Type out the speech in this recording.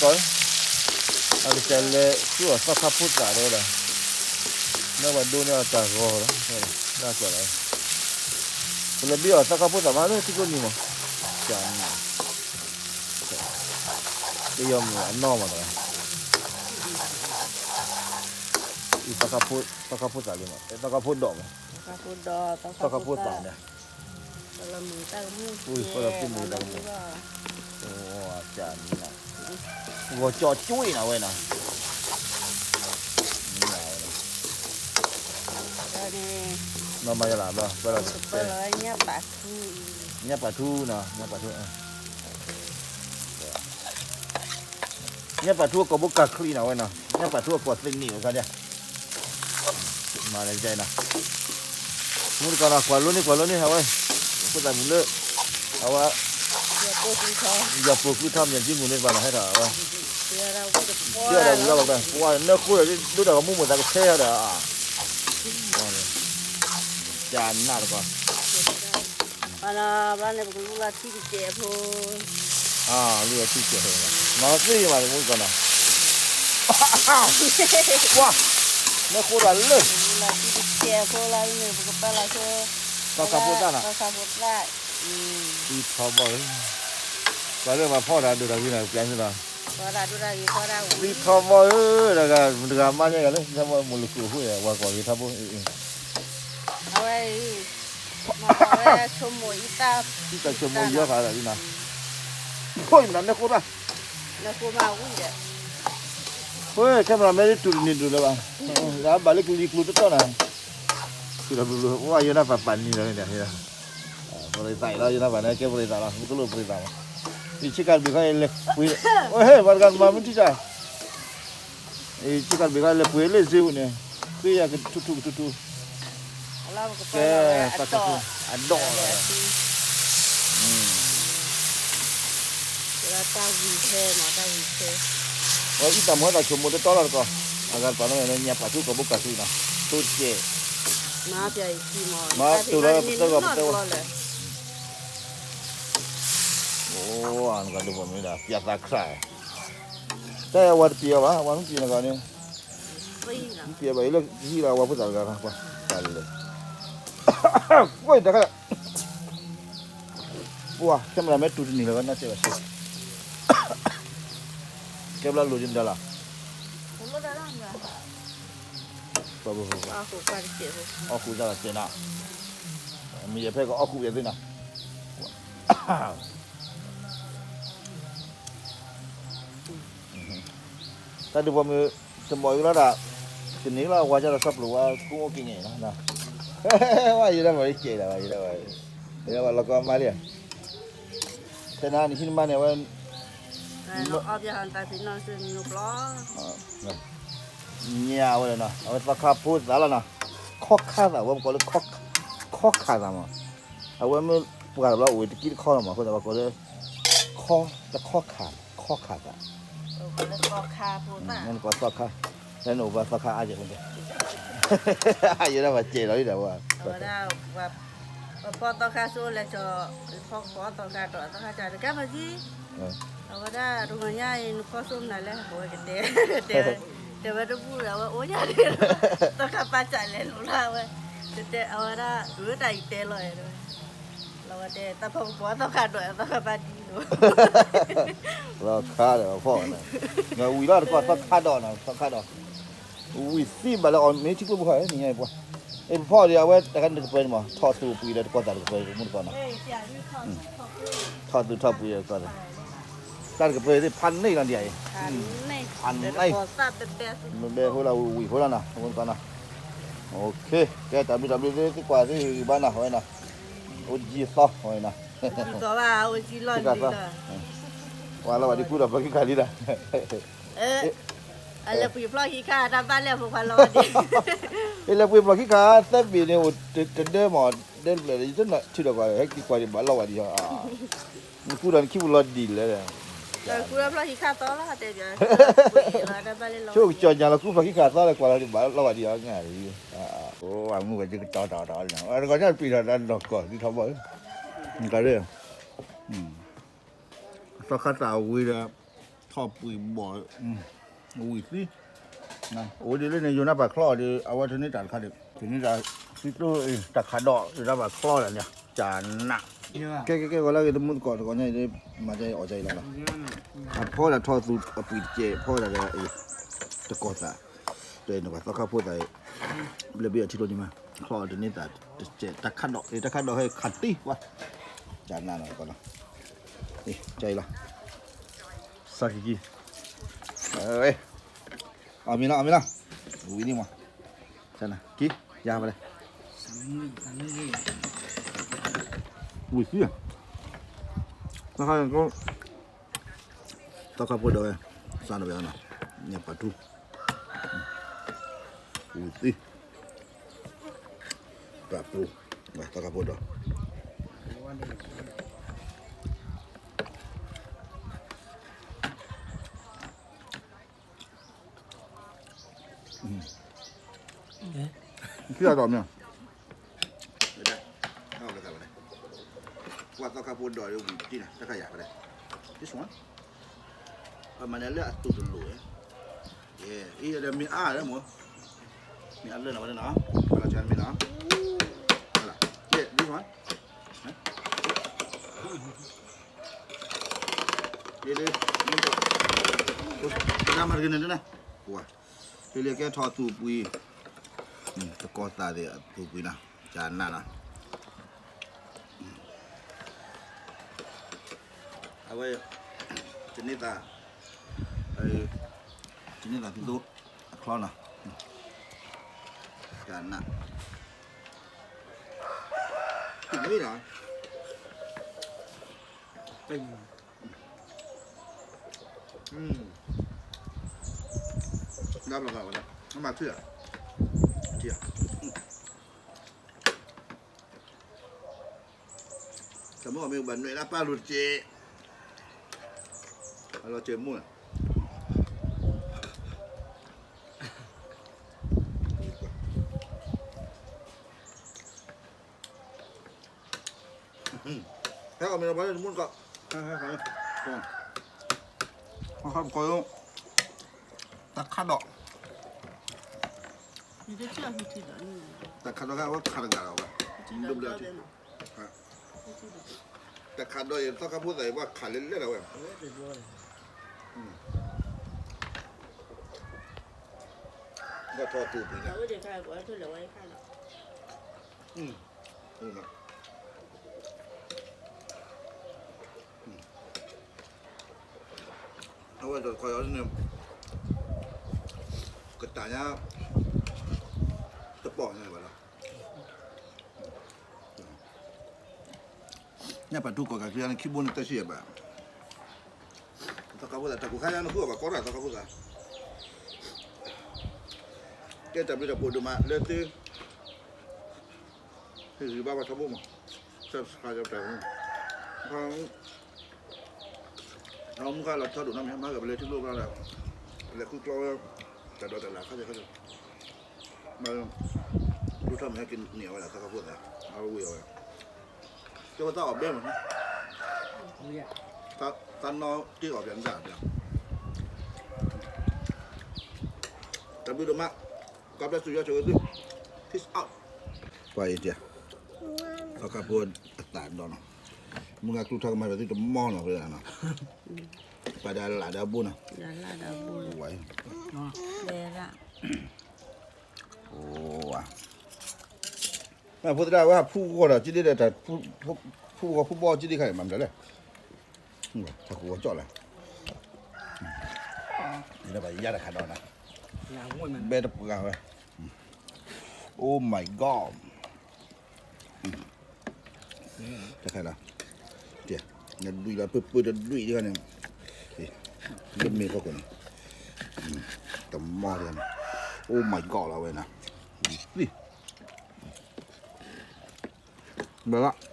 ကီၢ်, အကစၢ်လဲၤသူအီၤသီခါဖိသၣ်တဲဝဲဒၣ်, မ့ၢ်ပှၤဒိးန့ၢ်အီၤတၢ်ဂီၤလီၤ, ဒၣ်ကွၢ်လီၤ, ပလဲၤဘံအီၤသီခါဖိသၣ်မးလၢထံကျိနံၤမး, ကၢ်နၢ်, တယီမုၢ်အနီၢ်မးတဂၤ, သီခါဖိသၣ်လံမး, သီခါဖိဒိၣ်မး, သီခါဖိသၣ်န့ၣ် ပလီၤမုာ်တၢ်ကမူၣ်, ပလီၤမုာ်တၢ်ကမူၣ်, ဂီၤကၠီကၠူအံၤနၤဝဲနၤ, ညၣ်ပာ်ထူနၤ, ညၣ်ပာ်ထူ, ညၣ်ပာ်ထူအကိာ်ဘိကၤချံနၤဝဲနၤ, ညၣ်ပာ်ထူအကိာ်သ့ၣ်နံၣ်ဝဲခါဒၣ် မၤလၢကနၤ, မူတကီၢ်နၤ ကွၢ်လိန့ၢ် ကွၢ်လိန့ၢ် အဝဲ, အဃိသတးမုၢ်လၢ အဝဲ, ယွၤပိာ်ဃုထီၣ်မ့ၢ်ဒ်မုၢ်န့ၣ်တဖၣ်နၤဟဲထီၣ်ဝဲ, ဒၣ်ဝံၤလီၤဝဲ, ပှၤနၢဃိဒီး ဒိၣ်တၢ်ကမူၣ်မိၢ်သးကဆဲဟဲဒီး, ကနၣ်တကီၢ် ဘၣ်န့ၣ် ပကလူလီၤထံတစဲးဖိ, လူလီၤထံတစဲးဖိ, မၤသ့မးမူတကီၢ်နၤ, နၢဃိဒီးလၢ လူလီၤထံတစဲးဖိလီၤန့ၣ် ပကပာ်လီၤဆိ, သီခါဖိသၣ်နၤ, သီခါဖိသၣ်, ထီဘီၣ်, ပှၤလၢပှၤဖီၣ်တၢ်ဒိၣ်တၢ်ဂ့ၤနၤ ပျဲသုလီၤ, သံထီဘီၣ်ဧၢ, တဂၤမါန့ၣ်ဂၤလၢ သံထီဘီၣ်မိၢ်လၢခိၣ်အဃိ ပှၤကွၢ်ဂ့ၤထီဘိ, အဝဲအံၤ အံၤတၢ်ဆိကမိၣ်ယီၤဃာ်ဒီးအံၤနၤ, ဖိနၤနၢဃိတၢ်, နၢဃိမးဝံၤဒီး, ဖိ camera man တူၢ်တန့ၢ်ဒိၣ်လၢၤဘၣ်, လၢဘၣ်လၢကလံၤကျိၤတတီၢ်နၤ, တုၤဒီးဘျီဘျီ ပှၤယိၤနၢ်ပၤပာ်နံၤလီၤန့ၣ်, ပရံသးအံၤလီၤ ယိၤနၢ်ပၤန့ၣ် ကဲပရံသးလီၤ ပကလိၣ်ပရံသးလီၤ, ယဆ့ကၤတဘ့ၣ်ခီအံၤလဲၤပှ့ၤ, ဟဲ ပှၤတဂၤမၤမ့ၢ်ထံၣ်တၢ် ဆ့ကၤတဘ့ၣ်ခီလဲၤပှ့ၤလၢစ့ဧိၤန့ၣ်, ဃ့ယၤကထူထူကထူထူ, ကဲ, အဒိၣ်, တၢ်ဝံၤခဲ, အံၤတၢ်မူတၢ်ဆိကမိၣ်တတီလီၤတကီၢ်, အဂၤတပၤနီၣ်ညါပာ်ထူကီၢ်ဘိကၤဆူနၤ, တိစဲး, မၤတုၤလီၤပသၢဂီၤပသၢဂီၤ, အိၣ်, နကဒိၣ်ပှၤမ့ၢ်ဒၣ် ပၠးသးခရၣ်, တၢ်ဝဲတပျံၤအီၤဘၣ် ဝဲမ့ၢ်ပျံၤနဂီၢ်န့ၣ်, မ့ၢ်ပျံၤဘၣ်အံၤလၢဟံၣ်လီၤ အဝဲဖိသၣ်တဂၤ, တၢ်လဲၤ, ကွၢ်တခါ, ပှၤ camera man တူၢ်တန့ၢ်လၢၤဘၣ် နီၢ်တဲဘၣ်စ့, ကဲဘျီလိၣ်ဒ်နဒါလီၤ, အီၣ်ဃုာ်တၢ်လီၤစဲးနၤ, မ့ၢ်ယဖဲကအီၣ်ဃုာ်ယသ့နၤ တၢ်ဒုးပှၤမုၢ်တမီၢ်အံၤလီၤဒၣ်, ကန့ၢ်လီၤဝါကၢ်ဒီးစီၤပျိၤဝါကူအိၣ်က့ၤန့ၣ်လီၤ, ဝဲယဲဒၣ်မ့ၢ်ကဲဒၣ်ဝဲယဲဒၣ်ဝဲ, ယဲဒၣ်ဝဲလီၤကီမါလံ, တဲနၤနဟံၣ်နမါန့ၣ်ဝဲ, ညါဝဲလီၤနီၤ အဝဲသီခါဖိသၣ်လီၤနီၤ, ခီခါသၣ်ဝဲပကိးလၢ, ခီခါသၣ်မး, အဝဲမ့ၢ်ပှၤတဘျီအိၣ်တကံတခီလီၤမး အဃိသတးပှၤကိးလၢ ခီ, တခီခါ, ခီခါသၣ်, မ့ၢ်နကိးသီခါ, လၢနအိၣ်ဘၣ်သီခါအါကဲၣ်, ယဲဒၣ်ပှၤကဲလီၤဒၣ်ဝဲ, ပှၤဖီသီခါဆိလၢကီ, ဖီသီခါဒီးသီခါကတကဲပကံ, အဝဲဒၣ်တဂီၤညါအံၤ နဖီဆိမနုၤလဲၣ် အဝဲကတဲ, တဲဝဲတဘူၣ်ဒီး အဝဲအိၣ်ညါန့ၣ်, သီခါပာ်စၢ်လဲၤလိာ်လၢအဝဲ, တဲအဝဲဒၣ် အၢ တၢ်အံၤတဲလီၤ, လီၤဝဲတဲ တၢ်ဖီကပီၤသီခါဒီး သီခါပာ်ဒ်လိာ်, သီခါဒီးဖီ, ဝံၤလီၤတကီၢ်သီခါဒီးနီၤ သီခါဒီး, ဝံၤသံဘၣ်လၢအီၤမ့ၢ်ထံကျိပူၤခီနံၤညါအံၤပှၤ, အ့ၣ် ပဖီအီၤဒံး အဝဲတခါန့ၣ်တကပၤန့ၣ်မး ထီၣ်သူၣ်ပှံၤဒီးတကီၢ်သးတကပၤ မူတကီၢ်နီၤ, ထီၣ်သူၣ်ထီၣ်ပှံၤဒီးတကီၢ်သး, တၢ်တကပၤသ့ၣ်ဖးန့ၢ်လီၤဒံးအံၤ, ဖးန့ၢ်, ဘဲဖိလီၤဝံၤဖိလီၤနီၤ မူတကီၢ်နီၤ, ကဲတၢ်ဘျုးတၢ်ဘျုးသ့ၣ်ကွၢ်သ့ၣ်ဂ့ၤဘၣ်နီၤ ဝဲနီၤ, အိၣ်တယံာ်သီဝဲနီၤ, ပှၤလီၤဝဲဒ်ကူဒီးပှၤခံခါလံဒီး အလဲၤပှ့ၤဖျီၣ်ခံခါ တၢ်ဘၣ်လဲၣ်ဖိခွါလီၤဝဲဒ်, အလဲၤပှ့ၤဖျီၣ်ခံခါ သၢဘ့ၣ်န့ၣ် အိၣ်တဒၢမး ဒၢတဖျၢၣ် ယတထံၣ်ဒီးကွၢ် ဟဲက့ၤကွၢ်ဒံးဘၣ်လီၤဝဲဒ်အီၤ, နကူဒီးနခံပူၤလီၤဒ်လဲၣ်, ဆိကကၠီညါလီၤကူဖျီၣ်ခံခါသီလၢကွၢ်လီၤဒံးဘၣ်လီၤဝဲဒ်အီၤ, အိၣ်အမုၢ်ဝဲယကတီၤတီၤတီၤလံနီၤ တဂီၤညါပံာ်ထီၣ်တၢ်နီၢ်ကီၢ်ဒ်ထီဘိ, နကရၢ, သီခါသၣ်အဝံၤဒီး, ထီၣ်ပှံၤဘီၣ်, ဝံၤသံ, အိၣ်ဒ်လၢန့ၣ် ယိၤနၢ်ပာ်ချီၣ်ဒီး အဝဲထၢန့ၢ်တၢ်တခါဒီး ထၢန့ၢ်တၢ်သံသိ တၢ်ခးဒီး ယိၤနၢ်ပာ်ချီၣ်ဒၣ်န့ၣ် ကနၣ်, ကဲကဲကဲ ဂီၤလၢဂ့ၤ တမူတကိးတကိးညါအံၤ မၤအီၣ်ကၢအံၤလီၤလီၤ, အဖီဒၣ်ထီၣ်သူအပှံၤတကဲး ဖီဒၣ်က့ၤ တကိးသး, ဒီးနပှၤသီခါဖိသးအံၤ ဘျၢဘ့အီထံလိၤန့ၣ်မး ချီၣ်တန့ၢ်သးတကဲး တၢ်ခးဒီး တၢ်ခးဒီးဟဲခးတံၢ်ပှၤ, ကနၣ်လီၤကီလီၤ, ကဲအံၤလီၤ, စၢ်ခံခံ, အီၣ်မ့ၤလီၤ အီၣ်မ့ၤလီၤ, ဝံၤန့ၣ်မး, ကံ, ယၤပလဲၣ်, ဝံၤသံ, သီခါဖိဒီးဝဲ, စးနဝဲနီၤ, ညၣ်ပာ်ထူ, ဝံၤသံ, ပာ်ပူ, သီခါဖိဒီး ခံဂၤဒီးမ့ၢ်, ပှၤသီခါဖိဒီးဝံၤတံၢ်န့ၣ် တၢ်ခါယၤဖဲလဲၣ်, this one, ပမၤန့ၣ်လၢအသူၣ်တလိၤ, အံၤဒီးမ့ၢ်အါလၢမ့ၢ်, မ့ၢ်အါလၢနီၤဝဲန့ၣ်နီၤ, ပှၤလီၤဆါမ့ၢ်နီၤ, လၢ this one, တၢ်မၤတဂ့ၤန့ၣ်န့ၣ်, ပှၤ, လၢလၢကဲထီၣ်သူၣ်ပှံၤ, တကိးသးသ့ၣ်အသူၣ်ပှံၤနီၤ, ကနၣ်နီၤ, အဝဲ, တန့ၢ်သး, တန့ၢ်သးသံသိ, အချီနီၤ, ကနၣ်, တမ့ၢ်နီၤ, ဒါဘၣ်ဘၣ်ဝဲဒၣ်, နမၤထွံၣ်ဧါ, ထံဧါ, တမ့ၢ်အီၤမ့ၢ်ဘၣ်နွဲၣ်ဒၣ်ပၢ်လိၤတက့ၢ်, အလီၤစၢၤမူၢ်ဧါ ဟဲအီၣ်မ့ၤလီၤပှၤလၢတမူတကိး, ဟဲ, တၢ်ခးဒီး, တၢ်ခးဒီးကဲအဝဲခးတဂၤလီၤဝဲ, ဒိဘျၢ, တၢ်ခးဒီးအံၤ သီခါဖိသၣ်အံၤ ပှၤခးလဲၣ်လဲၣ်လီၤဝဲ, ဘၣ်ထီၣ်သူၣ်ပှံၤန့ၣ် အဝဲတခီအီၤန့ၣ် ကတၢ်ညါ တပီၢ်ညါဘၣ်လီၤ. ညၣ်ပာ်ထူကီၢ်ကးချံန့ၣ် ခံဘိန့ၣ်သၢဆံယဲၢ်ဘၣ်. သီခါဖိသၣ် တၢ်ကူၣ်ခါညါနဃုအီၣ်ဘၣ်ကီတၢ် သီခါဖိသၣ်, ကဲတၢ်ဘျုးတၢ်ဖှိၣ်ဒိၣ်မးလၢသု ဟ့ၣ်ဂံၢ်ဘါပှၤထီဘိမး, subscribe တၢ်, မုၢ်ခါလီၤထီဒိၣ်နီတမံၤ မၤကပလဲၤထံကျိဘျီဒီး လဲၤဃုကျီဝဲ တၢ်ဒိးတၢ်လၢ်ခါဆၢခါဆၢ, မ့ၢ် ဒိၣ်ထီၣ်မ့ၢ်ဟဲက့ၤန့ၢ်အဝဲဒၣ်သီခါဖိသၣ်, အဝဲဝံၤအဝဲ ကဲဝဲသးအီၣ်ဘဲမး, သးနီတ့အီၣ်ပၠးန့ၣ်တၢ်, တၢ်ဘျုးဒိၣ်မး, God bless you, peace out. ပှၤအံၤတၢ်, သီခါဖိအသၣ်ဒီးနီၤ, မုၢ်ဂၤကျူထီၣ်ကမၤဒီးသုတမီၢ်နီၤ ဖဲနီၤ, ပှၤဒီးလၢ်ဒီးအဘိနီၤ, ဝဲ အိၣ်ဝဲ, ဖိသဒၢဝဲဟးဖူဂီၢ်ဒီး ကၠံဒ့ဒီးတၢ်, ဖူဂီၢ်ဖူဘီကၠံဒ့ခါန့ၣ် မၤမတၤလဲၣ်, တၢ်ကူၣ်ဂီၢ်ကၠီၣ်လဲၣ်, ဒ်ဘၣ်ယါတခါဒီးနီၤ, ဘဲတပှၤဝဲ, Oh my God. တခါဒီး, နဒွံၣ်လီၤပၢၢ်ပၢၢ်တဒွံၣ်တခါန့ၣ်, လၢမ့ၢ်ဖီခိၣ်န့ၣ်, တမီၢ်တခါန့ၣ်, Oh my God လီၤဝဲနီၤ, သံ, ဘၣ်လီၤ,